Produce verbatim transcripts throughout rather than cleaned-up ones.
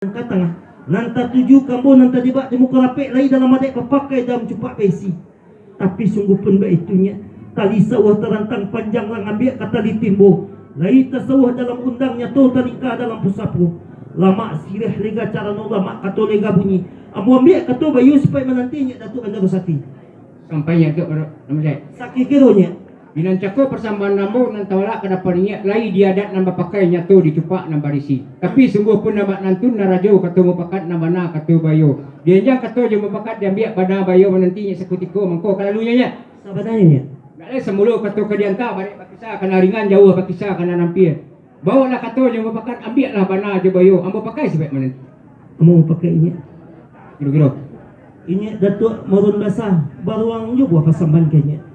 Nan ka tangah, nan tatuju ka ambo nan tadibak di muko rapek, lai dalam adaik bapakai dalam cupak baisi. Tapi sungguahpun baitu nyo, tali sauah tarantang panjang lah ambiak ka tali timbo, lai tasauah dalam undang, nyato talingka dalam pusapo. Lamak siriah lega carano, lamak kato lega bunyi. Ambo ambiak kato baiyo sipaik mananti nyo Datuak Bandaro Sati. Sampai nyo tu, Datuak Bandaro Sati. Sakiro-kiro nyo. Di nan cako pasambahan ambo nan tawalak ka dapan inyiak, lai di adat nan bapakai, nyato di cupak nan barisi. Tapi sungguahpun nan bak nantun nan rajo kato mupakat, nan bana kato baiyo. Dianjang kato jo mupakat, diambiak bana baiyo, mananti inyiak sakutiko, mangko ka lalu nyo, nyiak. Sabananyo, nyiak. Ndak lai samulo kato ka dianta, barek bakisa ka nan ringan, jauah bakisa ka nan ampia. Baoklah kato jo mupakat, ambiaklah bana jo baiyo, ambo pakai sipaik mananti. Ambo pakai inyiak. Kiro-kiro. Inyiak Datuak Marun Basa, baruang jo buah pasambahan ka inyiak.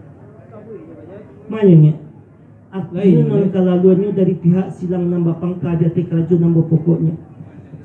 Mano inyiak? Artinyo nan kalaluannyo dari pihak silang nan bapangka di ateh karajo nan bapokoknyo.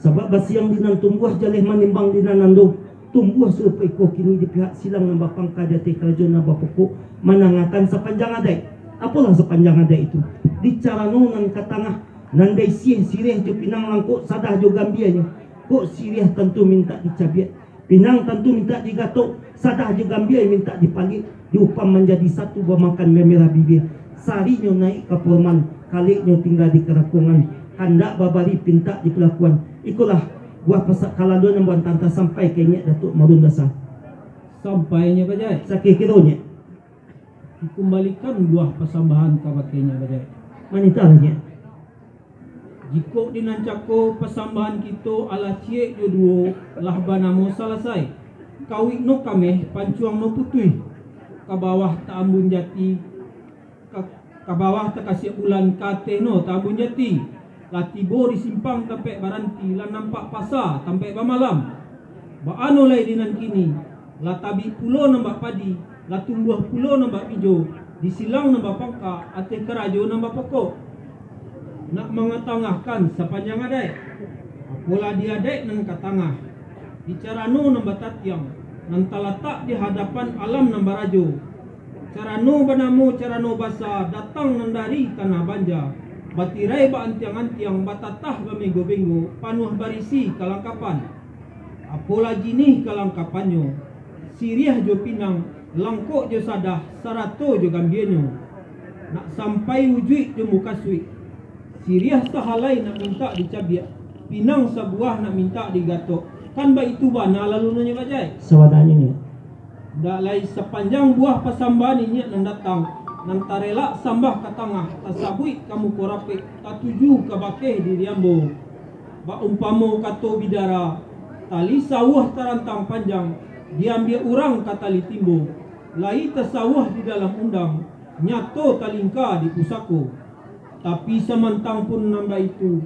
Sabab basiang di nan tumbuah, jaleh manimbang di nan ando. Tumbuah sarupo iko kini di pihak silang nan bapangka di ateh karajo nan bapokok, manangakan sapanjang adaik. Apolah sapanjang adaik itu? Di carano nan ka tangah, nan baisi siriah jo pinang, langkok sadah jo gambianyo. Kok siriah tantu mintak dicabiak, pinang tantu mintak digatok, sadah jo gambia mintak dipaliak, diupam manjadi satu, bamakan mamerah bibia. Sarinyo naik ka purman, kaleknyo tingga di karakongan, kandak babari pintak di palakuan. Ikolah buah pasak kalaluan nan ambo anta-anta sampai ka inyiak Datuak Marun Basa. Sampai nyiak Bajai. Sakiro-kiro nyiak. Dikumbalikan buah pasambahan kabake inyiak Bajai. Manitahlah nyiak. Jikok di nan cako pasambahan kito alah ciek jo duo, lah banamo salasai. Kawik no kameh, pancuang no putuih. Ka bawah taambun jati, ka, ka bawah takasiak bulan, ka ateh no taambun jati. Lah tibo di simpang tampek baranti, lah nampak pasa tampek bamalam. Baa no lai di nan kini, lah tabik pulo nan bak padi, lah tumbuah pulo nan bak mijo, di silang nan bapangka, ateh karajo nan bapokok. Nak mangatangahkan sapanjang adaik, apolah di adaik nan ka tangah, di carano nan batatiang, nan talatak di hadapan alam nan barajo. Carano banamo carano basa, datang nan dari tanah Banja, batirai baantiang-antiang, batatah bamenggo-benggo, panuah barisi kalangkapan. Apolah jinih kalangkapannyo, siriah jo pinang, langkok jo sadah, sarato jo gambianyo. Nak sampai ujuik jo mukasuik, siriah sahalai nak mintak dicabiak, pinang sabuah nak mintak digatok. Kan baitu bana lalunyo, Bajai? Sabananyo, nyiak. Ndak lai sapanjang buah pasambahan inyiak nan datang, nan tarelak sambah ka tangah, tasabuik ka muko rapek, tatuju kabake diri ambo. Baumpamo kato bidara, tali sauah tarantang panjang, diambiak urang ka tali timbo, lai tasauah di dalam undang, nyato talingka di pusako. Tapi samantang pun nan baitu,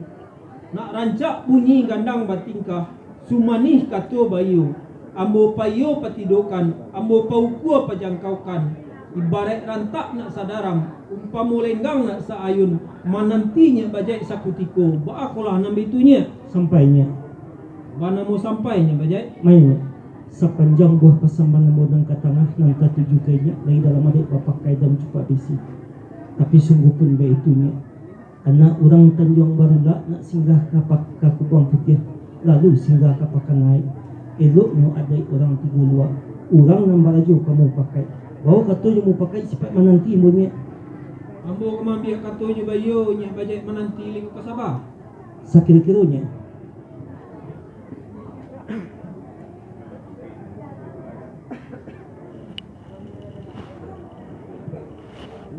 nak rancak bunyi gandang batingkah, sumanih kato baiyo, ambo paiyo patidokan, ambo paukua pajangkaukan, ibaraik rantak nak sadaram, umpamo lenggang nak saayun, mananti nyiak Bajai sakutiko, baa kolah nan baitu nyiak? Sampai nyiak. Banamo sampai nyiak Bajai? Mano nyiak, sapanjang buah pasambahan ambo nan ka tangah, nan tatuju ka inyiak, lai dalam adaik bapakai dalam cupak baisi. Tapi sungguahpun baitu nyiak, anak urang Tanjuang Barulak nak singgah ka pak-, ka Kubuang Putiah, lalu singgah ka Pakan Aek. Eloknyo adaik urang Tigo Luak, urang nan barajo ka mupakaik. Baa kato jo mupakaik sipaik mananti ambo nyiak. Ambo ka maambiak kato jo baiyo, nyiak Bajai mananti lai ka saba. Sakiro-kiro nyiak.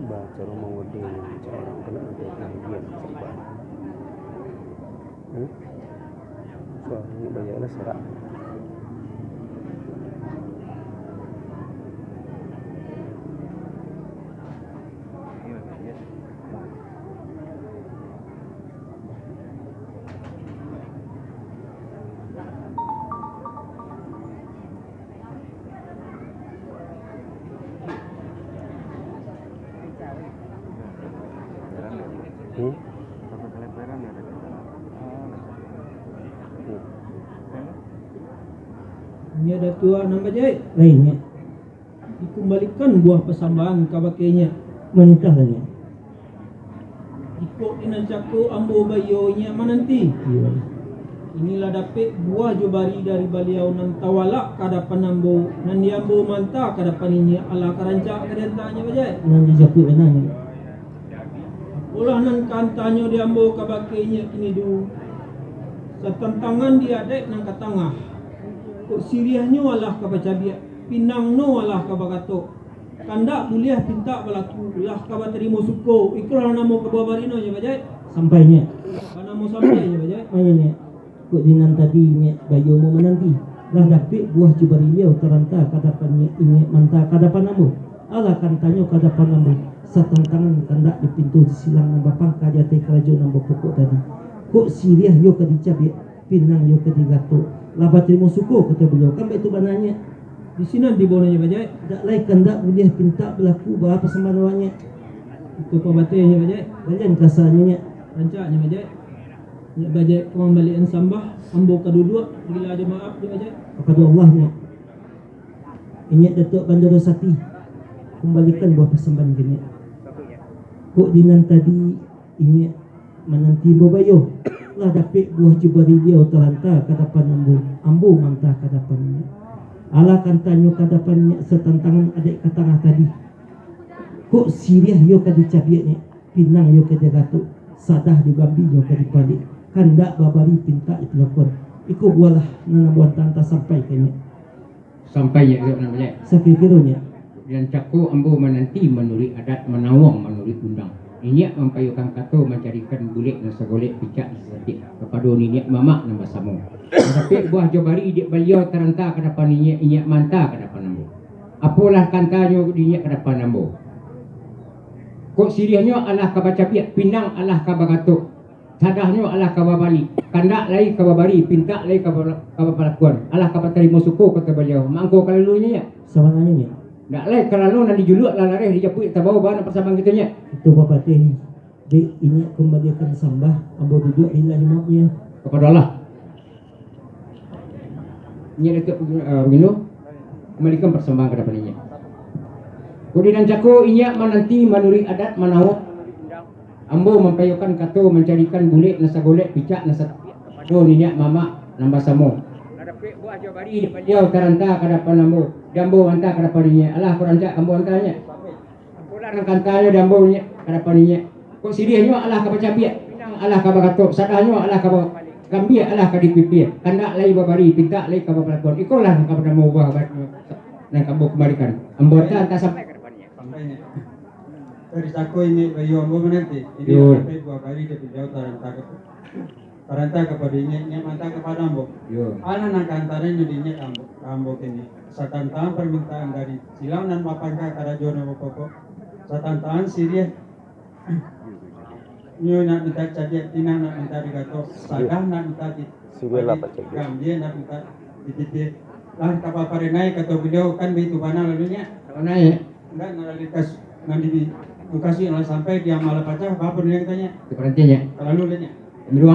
Bacaro mangode, caro urang kena nanti kahian, sabar. Hmm? Suaranya banyak lah serak. Hmm? Nyiak Datuak nan Bajai. Lain, nyiak. Dikumbalikan buah pasambahan kabake inyiak. Manitahlah, nyiak. Iko di nan cako ambo baiyo, inyiak mananti. Iyo. Inilah dapek buah jo bari dari Baliau nan tawalak ka adapan ambo, nan di ambo manta ka adapan inyiak, alah ka rancak ka diantanyo, Bajai. Nan dijapuik bana, Nyiak. Apolah nan ka antanyo di ambo kabake inyiak kini tu, satantangan di adaik nan ka tangah. Kok siriahnyo alah ka bacabiak, pinangnyo alah ka bagatok. Kandak buliah pintak balaku, lah ka batarimo suko, ikolah namo kabuah barinyo, Bajai. Sampai, Nyiak. Ka namo sampai, Bajai. Mano, Nyiak? Kok di nan tadi inyiak baiyo mananti, lah dapek buah jo bari Baliau taranta ka adapan inyiak, inyiak manta ka adapan ambo. Alah ka antanyo ka adapan ambo, satantangan kandak di pintu di silang nan bapangka di ateh karajo nan bapokok tadi. Kok siriah iyo ka dicabiak, pinang iyo ka digatok. Lah batarimo suko, kato Baliau. Kan baitu bana, Nyiak? Di sinan tibo nyo, Bajai. Dak lai kandak buliah pintak balaku, baa pasambahan awak, Nyiak? Itu pabateh nyo, Bajai. Balian kasanyo, Nyiak. Rancaknyo, Bajai. Inyiak Bajai ka mambaliakan sambah, ambo ka duduak, bila jo maaf, Inyiak Bajai. Kapado Allah, Nyiak. Inyiak Datuak Bandaro Sati, kumbalikan buah pasambahan ka inyiak. Kok di nan tadi inyiak mananti ambo baiyo, lah dapek buah jo bari Baliau taranta ka adapan ambo, ambo manta ka adapan inyiak. Alah ka antanyo ka adapan inyiak satantangan adaik ka tangah tadi. Kok siriah iyo ka dicabiak, Nyiak, pinang iyo ka digatok, sadah jo gambia iyo ka dipaliak, kandak babari pintak dipalakuan. Iko buahlah nan ambo anta-anta sampai ka inyiak. Sampai, Nyiak, Nyiak, Nyiak. Sakiro-kiro, Nyiak. Nan cako ambo mananti manuruik adat, manawang manuruik undang. Inyiak mampaiyokan kato, mancarikan bulek nan sagolek, picak nan sasapik, kapado niniak mamak nan basamo. Dapek buah jo bari dek Baliau taranta ka adapan inyiak, inyiak manta ka adapan ambo. Apolah ka antanyo di inyiak ka adapan ambo? Kok siriahnyo alah ka bacabiak, pinang alah ka bagatok, sadahnyo alah ka babari, kandak lai ka babari, pintak lai ka ba-, ka bapalakuan, alah ka batarimo suko, kato Baliau. Mangko ka lalu, Nyiak. Sabananyo, Nyiak. Ndak lai ka lalu, nan dijuluak lah lareh, dijapuik tabao, baa nan pasambahan kito, Nyiak. Itu babateh, dek inyiak kumbaliakan sambah, ambo duduak ilah imamnyo. Kapado Allah. Inyiak Datuak, eh, Bagindo, kumbalikan pasambahan ka adapan inyiak. Kok di nan cako inyiak mananti manuruik adat, manawang manuruik undang, ambo mampaiyokan kato, mancarikan bulek nan sagolek, picak nan satapik, kapado niniak mamak nan basamo. Lah dapek buah jo bari dek Baliau taranta ka adapan ambo, di ambo manta ka adapan inyiak. Alah ka rancak ka ambo anta, Nyiak. Apolah nan ka antanyo di ambo, Nyiak, ka adapan inyiak? Kok siriahnyo alah ka bacabiak, pinang alah ka bagatok, sadahnyo alah ka ba-, gambia alah ka dipipia, kandak lai babari, pintak lai ka bapalakuan. Ikolah nan ka banamo buah ba-, nan ka ambo kumbalikan. Ambo anta, anta sampai ka adapan inyiak. Sampai, Nyiak. Dari sako inyiak baiyo ambo mananti, inyiak Yo. Sampai buah bari dek Baliau taranta ka Taranta kapado inyiak, inyiak manta kapado ambo. Yo. Alah nan ka antanyo di inyiak ka ambo, ka ambo kini, satantangan parmintaan dari silang nan bapangka karajo nan bapokok, satantangan siriah nyo nak mintak cabiak, pinang nak mintak digatok, sadah nak mintak di-, siriah lah, Pak Cabiak. Gambia nak mintak dititih. Lah ka baparenai, kato Baliau, kan baitu bana lalu, Nyiak. Parenai, Nyiak. Indak, nan dari kas-, nan di, mukasuik nan sampai di amal pacah, baa parenai kito, Nyiak? Itu parenai, Nyiak. Ka lalu lah, Nyiak. Yang kedua.